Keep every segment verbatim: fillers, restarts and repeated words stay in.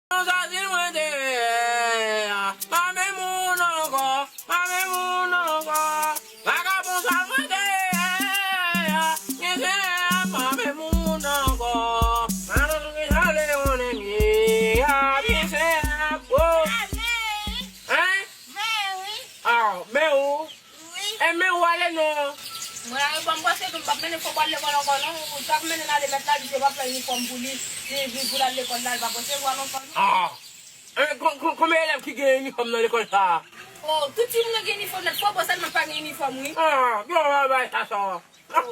Sa di mwen te ye a, pa menm moun ankò, pa menm moun ankò. Vagabon sa mwen te ye a, misye a pa menm moun ankò. Madanm ki sa le yon nèg ye a, misye a gwo. Hein? Ah, men ou? Wi. E men ou ale non. Mwen ale, bon, m panse tou m p ap mennen Fobo al lekòl ankò non. Ou t ap mennen l ale, mèt la di se pa fè inifòm pou li. Li, li pou l al lekòl la, li pa panse ou al ankò non. Ah. Eh, kon-, kon-, konbyen elèv ki gen inifòm nan lekòl sa a? Oh, tout timoun yo gen inifòm nèt. Fobo sèlman k pa gen inifòm, wi. Ah, yo va bay sa sa. Ah,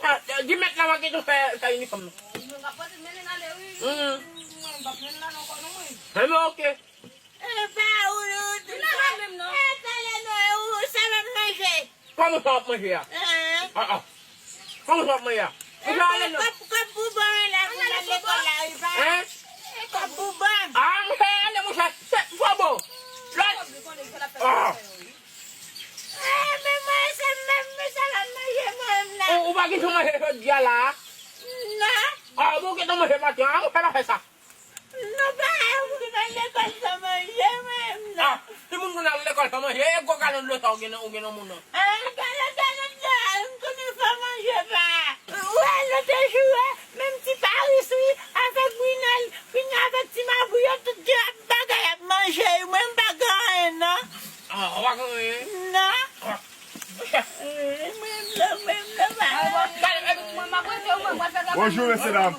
ah, di mèt la mwen gentan fè, fè inifòm nan. Mwen p ap pote mennen l ale, wi. Hmm. Mwen p ap mennen l ale ankò non, mwen. Eh, men ok. E pa ou, ou, ou, vin la menm non. E pale non, e ou, sa m ap manje. Kòman sa w ap manje a? Hein? Ah, ah. Kòman sa w ap manje a? Ou fè ale non. Kòb, kòb pou ban la pou l al lekòl la, wi, pa. Hein? Kòb pou ban. Ah, m fè ale, monchè. Se Fobo. Lòt. Ah. Eh, men mwen, se menm, men sa m ap manje mwen menm la. Ou, ou pa gentan manje jodi a la? Non. Ah, bon, ou gentan manje maten an. Ah, monchè, pa fè sa. Non, pa, ou konn al lekòl san manje menm non. Ah, si moun konn al lekòl san manje, e gwo galon dlo sa ou gen nan, ou gen nan moun nan. Ah, galon, galon dlo a, m konnen fò manje pa. Ou wè lòt jou a, menm ti Paris wi, avèk Brinal, Brinal avèk ti Mabou yo, tout gen ap bagay ap manje, mwen m pa gen anyen non. Ah, ou pa gen anyen? Non. Ah. Mwen m non, mwen m non, pa. Gade, epi mwen m ap rete, mwen m ap fè travay. Bonjou, mesye dam.